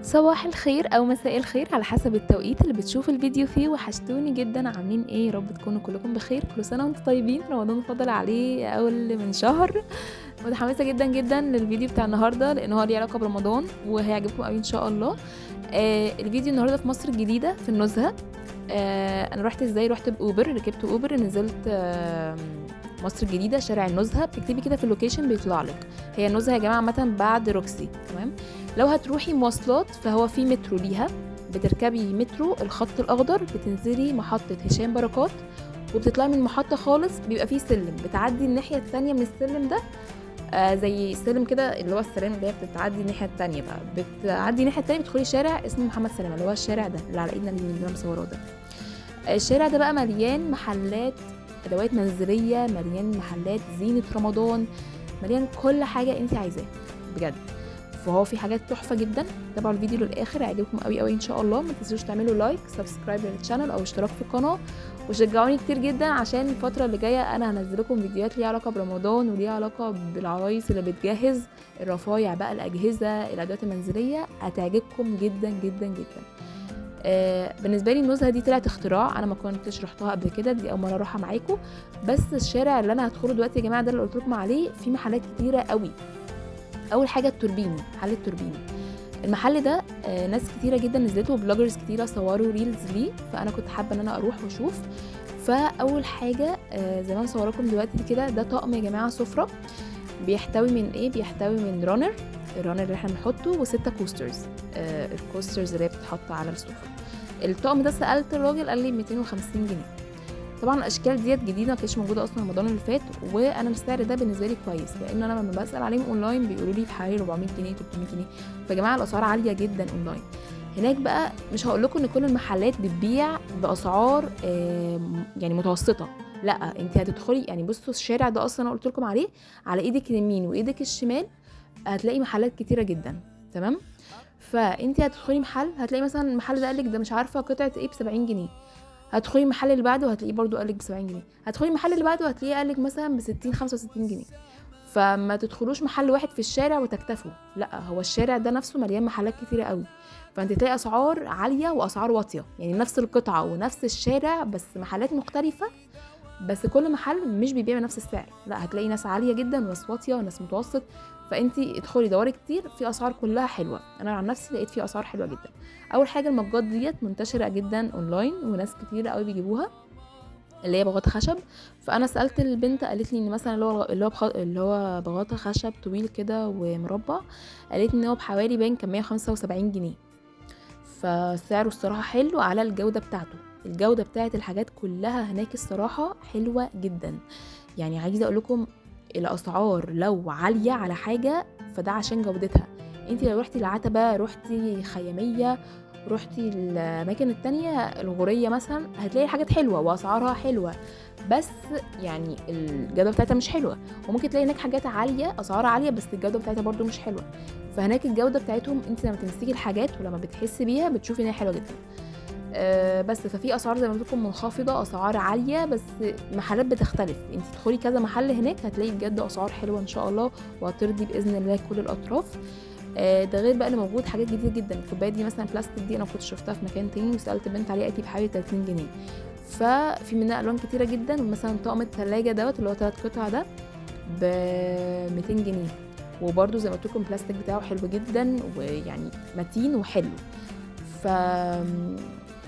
صباح الخير او مساء الخير على حسب التوقيت اللي بتشوف الفيديو فيه. وحشتوني جدا، عاملين ايه؟ يا رب تكونوا كلكم بخير. كل سنة وانتم طيبين. رمضان فضل عليه اول من شهر. متحمسة جدا جدا للفيديو بتاع النهارده لان هو ليه علاقة برمضان وهيعجبكم قوي ان شاء الله. الفيديو النهارده في مصر الجديدة في النزهه. انا رحت ازاي؟ رحت باوبر، ركبت اوبر، نزلت مصر الجديدة شارع النزهه. بتكتبي كده في ال location بيطلع لك. هي النزهه يا جماعة عامة بعد روكسي، تمام؟ لو هتروحي مواصلات فهو في مترو ليها، بتركبي مترو الخط الاخضر، بتنزلي محطة هشام بركات وبتطلعي من المحطة خالص، بيبقى فيه سلم بتعدي الناحية الثانية من السلم ده، زي سلم كده اللي هو السلام اللي هي بتعدي الناحية الثانية بقى، بتعدي الناحية الثانية بتدخلي شارع اسمه محمد سلامه، اللي هو الشارع ده اللي على ايدنا اليمين اللي انا مصوراه ده. الشارع ده بقى مليان محلات ادوات منزلية، مليان محلات زينة رمضان، مليان كل حاجة انت عايزاها بجد. فهو في حاجات تحفة جدا. تابعوا الفيديو للاخر هيعجبكم قوي قوي ان شاء الله. ما تنسوش تعملوا like، subscribe لل channel او اشتراك في القناة، وشجعوني كتير جدا عشان الفترة اللي جاية انا هنزل لكم فيديوهات ليها علاقة برمضان وليها علاقة بالعرايس اللي بتجهز، الرفايع بقى، الاجهزة، الادوات المنزلية، هتعجبكم جدا جدا جدا. بالنسبة لي النزهه دي طلعت اختراع، انا ما كنتش رحتها قبل كده، دي اول مرة اروحها معاكم. بس الشارع اللي انا هدخله دلوقتي يا جماعة ده اللي قلت لكم عليه في محلات كتيرة قوي. اول حاجة التوربيني، محل التوربيني. المحل ده ناس كتيرة جدا نزلته، و bloggers كتيرة صوروا reels ليه، فانا كنت حابة ان انا اروح واشوف. فاول حاجة زي ما انا صوركم دلوقتي كده، ده طقم يا جماعة سفره، بيحتوي من ايه؟ بيحتوي من runner، ال runner اللي احنا بنحطه، وستة coasters، ال coasters اللي هي بتتحط على السفرة. الطقم ده سالت الراجل قال لي 250 جنيه. طبعا الاشكال ديت جديدة، ما كانتش موجودة اصلا رمضان اللي فات، وانا السعر ده بالنسبة لي كويس، لان انا لما بسال عليهم اونلاين بيقولوا لي بحوالي 400 جنيه 300 جنيه. فجماعة الاسعار عالية جدا اونلاين. هناك بقى مش هقول لكم ان كل المحلات بتبيع باسعار يعني متوسطه، لا، انت هتدخلي يعني بصوا الشارع ده اصلا انا قلت لكم عليه، على ايدك اليمين وايدك الشمال هتلاقي محلات كتيرة جدا، تمام؟ فانت هتدخلي محل هتلاقي مثلا المحل ده قالك ده مش عارفه قطعه ايه ب 70 جنيه، هتدخلي المحل اللي بعده هتلاقيه برضو قالك ب 70 جنيه، هتدخلي المحل اللي بعده هتلاقيه قالك مثلا ب 60 65 جنيه. فما تدخلوش محل واحد في الشارع وتكتفوا، لا، هو الشارع ده نفسه مليان محلات كتيرة قوي، فانت تلاقي اسعار عالية واسعار واطية، يعني نفس القطعة ونفس الشارع بس محلات مختلفة، بس كل محل مش بيبيع بنفس السعر، لا، هتلاقي ناس عالية جدا وناس واطية وناس متوسط. فانت ادخلي دوري كتير، في اسعار كلها حلوة. انا عن نفسي لقيت في اسعار حلوة جدا. اول حاجة المجات ديت منتشرة جدا اونلاين وناس كتير قوي بيجيبوها، اللي هي بغطا خشب. فانا سالت البنت قالت لي ان مثلا اللي هو بغطا خشب طويل كده ومربع، قالت لي ان هو بحوالي باين كان 175 جنيه. فسعره الصراحة حلو على الجودة بتاعته. الجودة بتاعت الحاجات كلها هناك الصراحة حلوة جدا. يعني عايزه اقول لكم الاسعار لو عالية على حاجة فده عشان جودتها. انت لو رحتي العتبة، رحتي خياميه، رحتي الاماكن التانية الغوريه مثلا، هتلاقي حاجات حلوة واسعارها حلوة، بس يعني الجودة بتاعتها مش حلوة. وممكن تلاقي هناك حاجات عالية اسعارها عالية بس الجودة بتاعتها برضو مش حلوة. فهناك الجودة بتاعتهم انت لما تمسكي الحاجات ولما بتحسي بيها بتشوفي انها حلوة جدا. بس ففي اسعار زي ما قلت لكم منخفضة، اسعار عالية، بس محلات بتختلف. انت تدخلي كذا محل هناك هتلاقي بجد اسعار حلوة ان شاء الله، وهترضي باذن الله كل الاطراف. ده غير بقى اللي موجود حاجات جديدة جدا. الكوباية دي مثلا بلاستيك دي انا كنت شفتها في مكان تاني وسالت بنت عليها قالت لي بحوالي 30 جنيه. ففي منها الوان كتيرة جدا. ومثلا طقم الثلاجة دوت اللي هو 3 قطع ده ب 200 جنيه، وبرده زي ما قلت لكم البلاستيك بتاعه حلو جدا ويعني متين وحلو. ف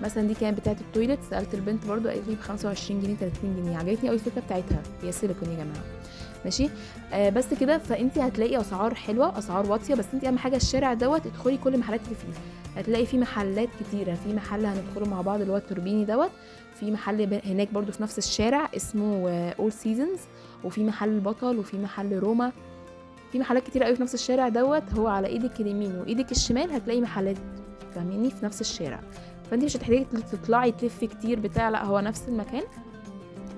مثلا دي كانت بتاعه ال toilet، سالت البنت برضو قالت لي ب 25 جنيه 30 جنيه. عجبتني قوي الفكرة بتاعتها، هي سيليكون يا جماعة، ماشي؟ بس كده. فانت هتلاقي اسعار حلوة، اسعار واطية، بس انت اهم حاجة الشارع دوت ادخلي كل المحلات اللي فيه، هتلاقي فيه محلات كتيرة. في محل هندخله مع بعض اللي هو التوربيني دوت، في محل هناك برضو في نفس الشارع اسمه All Seasons، وفي محل البطل، وفي محل روما، في محلات كتيرة قوي في نفس الشارع دوت. هو على ايدك اليمين وايدك الشمال هتلاقي محلات، فاهميني؟ في نفس الشارع، فانت مش هتحتاجي تطلعي تلفي كتير بتاع، لا، هو نفس المكان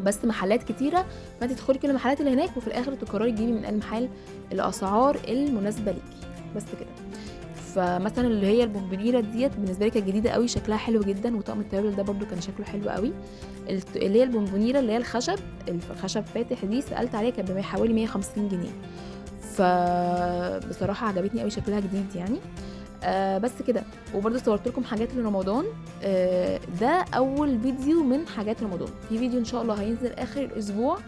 بس محلات كتيرة. فانت تدخلي كل المحلات اللي هناك وفي الاخر تقرري تجيبي من المحل الاسعار المناسبة ليكي، بس كده. فمثلا اللي هي البونبونيره ديت بالنسبة لي كانت جديدة قوي، شكلها حلو جدا، وطقم التوابل ده برده كان شكله حلو قوي. اللي هي البونبونيره اللي هي الخشب، الخشب فاتح دي سالت عليها كانت بحوالي 150 جنيه. فبصراحة عجبتني قوي، شكلها جديد يعني. بس كده. وبرده صورت لكم حاجات لرمضان. ده اول فيديو من حاجات رمضان. في فيديو ان شاء الله هينزل اخر الاسبوع،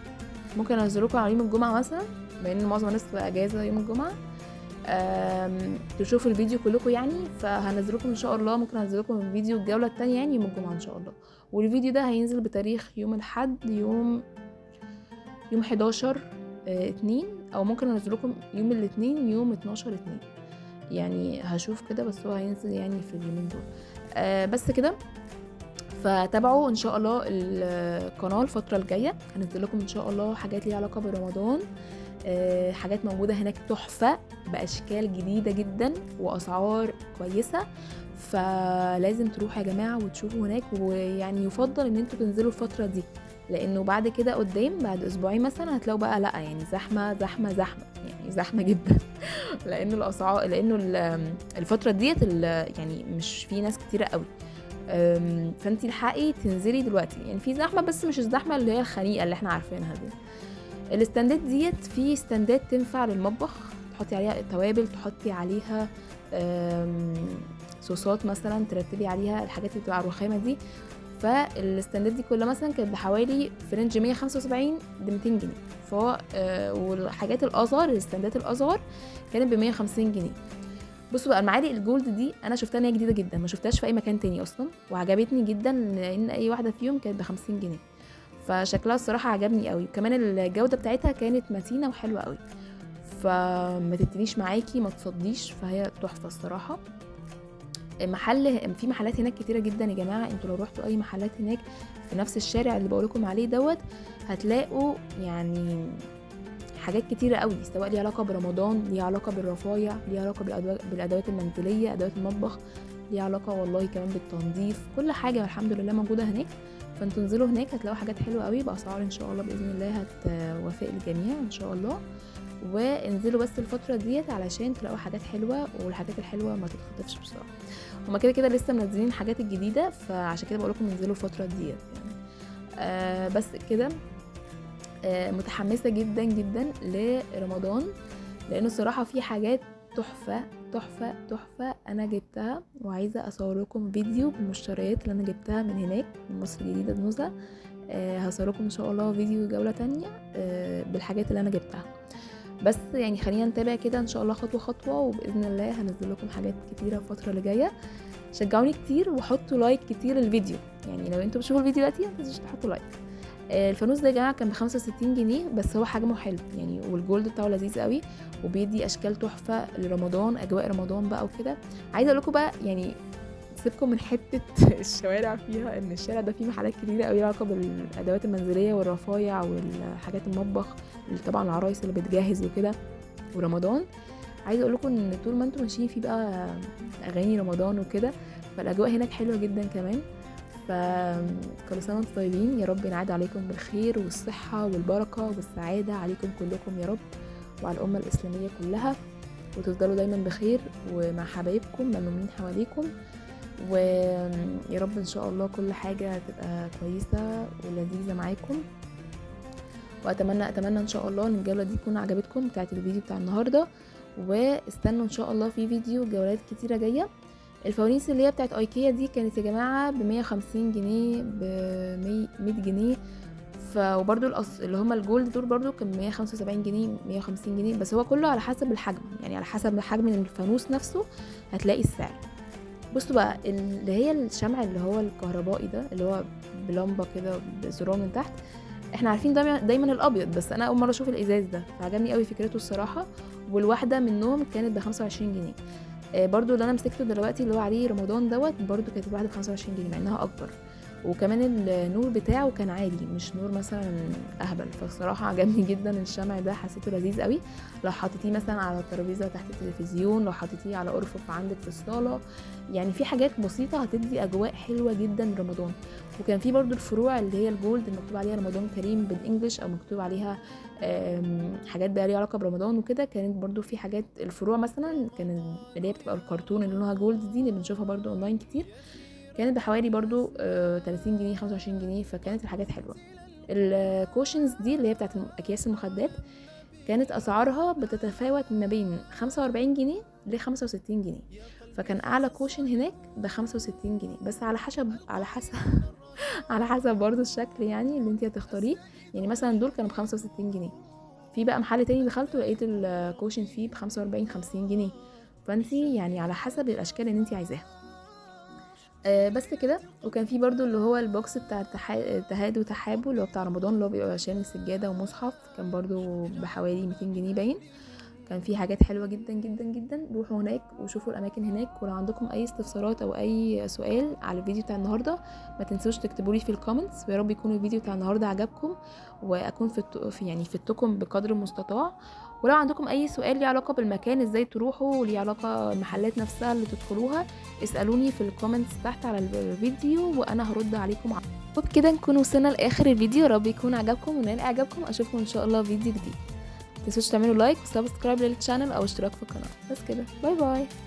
ممكن انزله لكم على يوم الجمعة مثلا، بما ان معظم الناس في اجازه يوم الجمعة. تشوفوا الفيديو كلكم يعني. فهنزل لكم ان شاء الله، ممكن انزل لكم فيديو الجولة الثانية يعني يوم الجمعة ان شاء الله. والفيديو ده هينزل بتاريخ يوم الاحد، يوم 11/2، او ممكن انزل لكم يوم الاثنين يوم 12/2 يعني، هشوف كده، بس هو هينزل يعني في اليومين دول. بس كده. فتابعوا ان شاء الله القناة الفترة الجاية، هنزل لكم ان شاء الله حاجات ليها علاقة برمضان، حاجات موجودة هناك تحفة باشكال جديدة جدا واسعار كويسة، فلازم تروحوا يا جماعة وتشوفوا هناك. ويعني يفضل ان انتوا تنزلوا الفترة دي، لانه بعد كده قدام بعد اسبوعين مثلا هتلاقوا بقى لا يعني زحمة زحمة زحمة، يعني زحمة جدا لانه الاسعار، لانه الفترة ديت يعني مش في ناس كتيرة قوي. فانتي الحقي تنزلي دلوقتي، يعني في زحمة بس مش الزحمة اللي هي الخنيقه اللي احنا عارفينها دي. الاستندات ديت في استندات تنفع للمطبخ، تحطي عليها توابل، تحطي عليها صوصات مثلا، ترتبي عليها الحاجات اللي بتبقى على الرخامه دي. فالاستندات دي كلها مثلا كانت بحوالي في range 175 ل 200 جنيه. فهو والحاجات الاصغر، الاستندات الاصغر كانت ب 150 جنيه. بصوا بقى المعالق ال gold دي انا شفتها ان هي جديدة جدا، ما شفتهاش في اي مكان تاني اصلا، وعجبتني جدا لان اي واحدة فيهم كانت ب 50 جنيه، فشكلها الصراحة عجبني قوي. وكمان الجودة بتاعتها كانت متينة وحلوه قوي، فما تتنيش معاكي، ما تصديش، فهي تحفة الصراحة. محل، في محلات هناك كتيرة جدا يا جماعة، انتوا لو روحتوا اي محلات هناك في نفس الشارع اللي بقولكم عليه دوت هتلاقوا يعني حاجات كتيرة قوي، سواء ليها علاقة برمضان، ليها علاقة بالرفايع، ليها علاقة بالادوات المنزلية، ادوات المطبخ، ليها علاقة والله كمان بالتنظيف، كل حاجة الحمد لله موجودة هناك. فانتوا انزلوا هناك هتلاقوا حاجات حلوة قوي باسعار ان شاء الله باذن الله هتوافق الجميع ان شاء الله. وانزلوا بس الفترة ديت علشان تلاقوا حاجات حلوة، والحاجات الحلوة ما تتخطفش بسرعة. هما كده كده لسه منزلين الحاجات الجديدة، فعشان كده بقول لكم انزلوا الفترة ديت يعني. بس كده. متحمسة جدا جدا لرمضان، لانه الصراحة في حاجات تحفة تحفة تحفة انا جبتها، وعايزه اصور لكم فيديو بالمشتريات اللي انا جبتها من هناك من مصر الجديدة نزهه. هصور لكم ان شاء الله فيديو جولة تانية بالحاجات اللي انا جبتها. بس يعني خلينا نتابع كده ان شاء الله خطوة خطوة، وباذن الله هنزل لكم حاجات كتيرة الفترة اللي جاية. شجعوني كتير وحطوا like كتير للفيديو، يعني لو انتوا بتشوفوا الفيديو دلوقتي ما تنسوش تحطوا like. الفانوس ده يا جماعة كان ب 65 جنيه، بس هو حجمه حلو يعني، وال gold بتاعه لذيذ قوي، وبيدي اشكال تحفة لرمضان، اجواء رمضان بقى وكده. عايزه اقول لكم بقى يعني سيبكم من حتة الشوارع فيها، ان الشارع ده فيه محلات كتيرة قوي علاقة بالادوات المنزلية والرفايع والحاجات المطبخ، اللي طبعا العرايس اللي بتجهز وكده ورمضان. عايزه اقول لكم ان طول ما انتم ماشيين فيه بقى اغاني رمضان وكده، فالاجواء هناك حلوة جدا كمان. فكل سنة وانتم طيبين، يا رب ينعاد عليكم بالخير والصحة والبركة والسعادة عليكم كلكم يا رب، وعلى الامة الاسلامية كلها، وتفضلوا دايما بخير ومع حبايبكم ملمومين حواليكم، ويا رب ان شاء الله كل حاجة تبقى كويسة ولذيذه معاكم. واتمنى ان شاء الله ان الجولة دي تكون عجبتكم بتاعه الفيديو بتاع النهارده، واستنوا ان شاء الله في فيديو جولات كتيرة جاية. الفوانيس اللي هي بتاعت ايكيا دي كانت يا جماعة ب 150 جنيه، ب 100 جنيه، وبرده اللي هما ال gold دول برده كان 175 جنيه، 150 جنيه، بس هو كله على حسب الحجم، يعني على حسب حجم الفانوس نفسه هتلاقي السعر. بصوا بقى اللي هي الشمع اللي هو الكهربائي ده، اللي هو بلمبه كده بزرار من تحت، احنا عارفين دايما الابيض، بس انا اول مرة اشوف الازاز ده فعجبني قوي فكرته الصراحة. والواحده منهم كانت ب 25 جنيه. برضو اللي انا مسكته دلوقتي اللي هو عليه رمضان دوت برضو كانت الواحدة ب 25 جنيه مع انها اكبر، وكمان النور بتاعه كان عالي مش نور مثلا اهبل. فالصراحه عجبني جدا الشمع ده، حسيته لذيذ قوي. لو حطيتيه مثلا على الترابيزة تحت التلفزيون، لو حطيتيه على ارفف عندك في الصاله، يعني في حاجات بسيطة هتدي اجواء حلوة جدا رمضان. وكان في برضو الفروع اللي هي ال gold مكتوب عليها رمضان كريم بال English، او مكتوب عليها حاجات بقى ليها علاقة برمضان وكده. كانت برضو في حاجات الفروع مثلا كانت اللي هي بتبقى الكرتون اللي لونها gold دي اللي بنشوفها برضو اونلاين كتير، كانت بحوالي برضو 30 جنيه 25 جنيه. فكانت الحاجات حلوة. ال cushions دي اللي هي بتاعت اكياس المخدات كانت اسعارها بتتفاوت ما بين 45 جنيه ل 65 جنيه. فكان اعلى cushion هناك ب65 جنيه، بس على حسب على حسب برضو الشكل يعني اللي انت هتختاريه. يعني مثلا دول كانوا ب65 جنيه، في بقى محل تاني دخلته لقيت ال cushion فيه ب45، 50 جنيه، فانت يعني على حسب الاشكال اللي انت عايزاها. بس كده. وكان في برضو اللي هو ال box بتاع تهاد وتحابو، اللي هو بتاع رمضان، اللي هو بيبقى شامل سجادة ومصحف، كان برضو بحوالي 200 جنيه باين. كان في حاجات حلوة جدا جدا جدا. روحوا هناك وشوفوا الأماكن هناك، ولو عندكم أي استفسارات أو أي سؤال على الفيديو بتاع النهاردة ما تنسوش تكتبولي في ال comments. ويا رب يكون الفيديو بتاع النهاردة عجبكم وأكون في يعني فدتكم بقدر المستطاع. ولو عندكم أي سؤال ليه علاقة بالمكان، ازاي تروحوا، وليه علاقة المحلات نفسها اللي تدخلوها، اسألوني في ال comments تحت على الفيديو وأنا هرد عليكم. وبكده نكون وصلنا لآخر الفيديو. يا رب يكون عجبكم ونال إعجابكم. أشوفكم إن شاء الله فيديو جديد. متنسوش تعملوا like و subscribe لل channel او اشتراك في القناة. بس كده، bye bye.